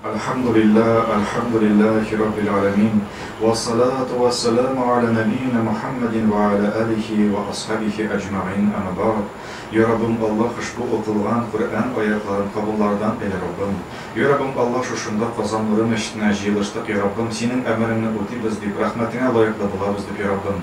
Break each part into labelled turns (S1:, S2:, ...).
S1: Әлхәмдүлилләһ, әлхәмдүлилләһи раббил галәмин, вәссалату вәссәламу галә нәбиена Мухәммәдин вә галә алихи вә асхабихи әҗмәгыйн, әмма бәгъд. Йа Раббым Аллаһ, ошбу укылган Коръән аятларын кабуллардан әйлә, Раббым. Йа Раббым Аллаһ, шушында Казан Нуры мәчетенә җыелыштык, Йа Раббым, Синең әмереңне үтибез дип, рәхмәтеңә лаеклы булабыз дип, Йа Раббым.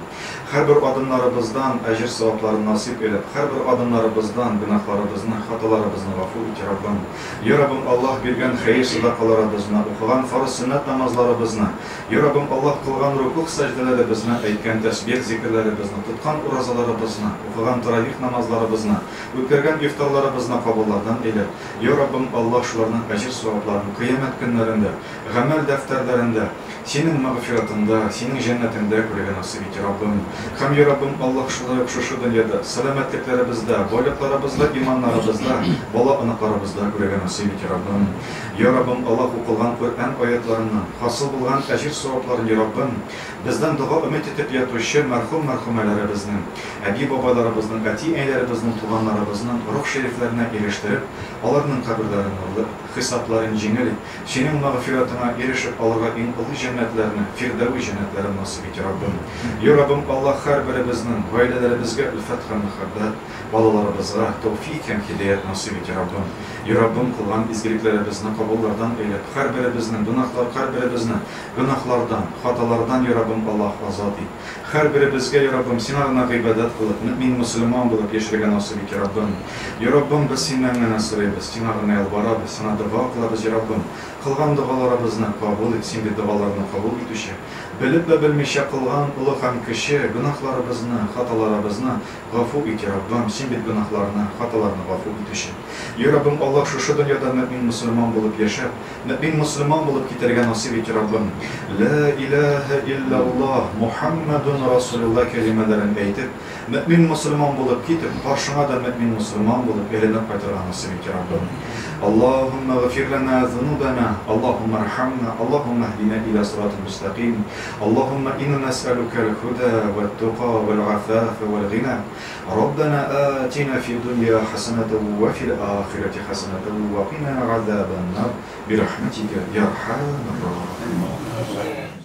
S1: Һәрбер адымнарыбыздан әҗер-савапларын насыйп әйләп, һәрбер адымнарыбыздан гөнаһларыбызны, хаталарыбызны гафу ит, йа Раббым. Йа Раббым, Аллаһ биргән хәер-садакаларыбызны, укыган фарыз-сөннәт намазларыбызны, йа Раббым, Аллаһ кылган рукугъ-сәҗдәләребезне, әйткән тәсбих-зикерләребезне, тоткан уразаларыбызны, укыган таравих намазларыбызны, үткәргән ифтарларыбызны кабуллардан әйләп, йа Раббым, Аллаһ шуларның әҗер-савапларын кыямәт көннәрендә, гамәл дәфтәрләрендә, Синең мәгъфиратыңда, Синең җәннәтеңдә күрергә насыйп ит, Раббым. Һәм, йа Раббым Аллаһ, шулай ук шушы дөньяда, сәламәтлекләребездә, байлыкларыбызда, иманнарыбызда, бала-оныкларыбызда күрергә насыйп ит, Раббым. Йа Раббым Аллаһ, укылган Коръән аятларыннан хасил булган әҗер-савапларын, йа Раббым, бездән дога өмет итеп ятучы мәрхүм-мәрхүмәләребезнең, әби-бабайларыбызның, әти-әниләребезнең, туганнарыбызның рух шәрифләренә ирештереп, аларның каберләрен нурлы ит, хисапларын җиңел ит, Синең мәгъфиратыңа ирешеп алырга иң олы җәннәтләрне, Фирдәви җәннәтләрен насыйп ит, йа Раббым. Йа Раббым, Аллаһ, һәрберебезнең гаиләләребезгә өлфәт һәм мәхәббәт, балаларыбызга тәүфыйк һәм һидаять насыйп ит, йа Раббым. Йа Раббым, кылган изгелекләребезне кабуллардан әйләп, һәрберебезнең гөнаһлар һәрберебезне гөнаһлардан, хаталардан, йа Раббым, Аллаһ, азат ит. Һәрберебезгә, йа Раббым, Сиңа гына гыйбадәт кылып, мөэмин-мөселман булып яшәргә насыйп ит, йа Раббым. Йа Раббым, без Синнән генә сорыйбыз, Сиңа гына ялварабыз, Сиңа дога кылабыз, йа Раббым. Кылган догаларыбызны кабул ит, Син бит догаларны кабул итүче. Белеп вә белмичә кылган олы һәм кече гөнаһларыбызны, хаталарыбызны гафу ит, йа Раббым, Син бит гөнаһларны, хаталарны гафу итүче. Йа Раббым, Аллаһ, шушы дөньяда мөэмин-мөселман булып яшәп, Мөэмин-мөселман булып китәргә насыйп ит, Раббым. Лә иләһә илляллаһ, Мухәммәдүн Расулуллаһ кәлимәләрен әйтеп, мөэмин-мөселман булып китеп, каршыңа да мөэмин-мөселман булып әйләнеп кайтырга насыйп ит, Раббым. Аллаһуммә гфир ләнә зунубәнә, Аллаһуммә рхәмнә, Аллаһуммә һдинә илә сиратил мөстәкыйм, Аллаһуммә инна нәсьәлүкәл һүдә вәт-тука вәл-гафафә вәл-гинә. Раббана атина фид дунья хәсәнәтәү вә фил ахирәти хәсәнәтәү вә кина газабән нар бирахмәтикә йә архәмәр рахимин.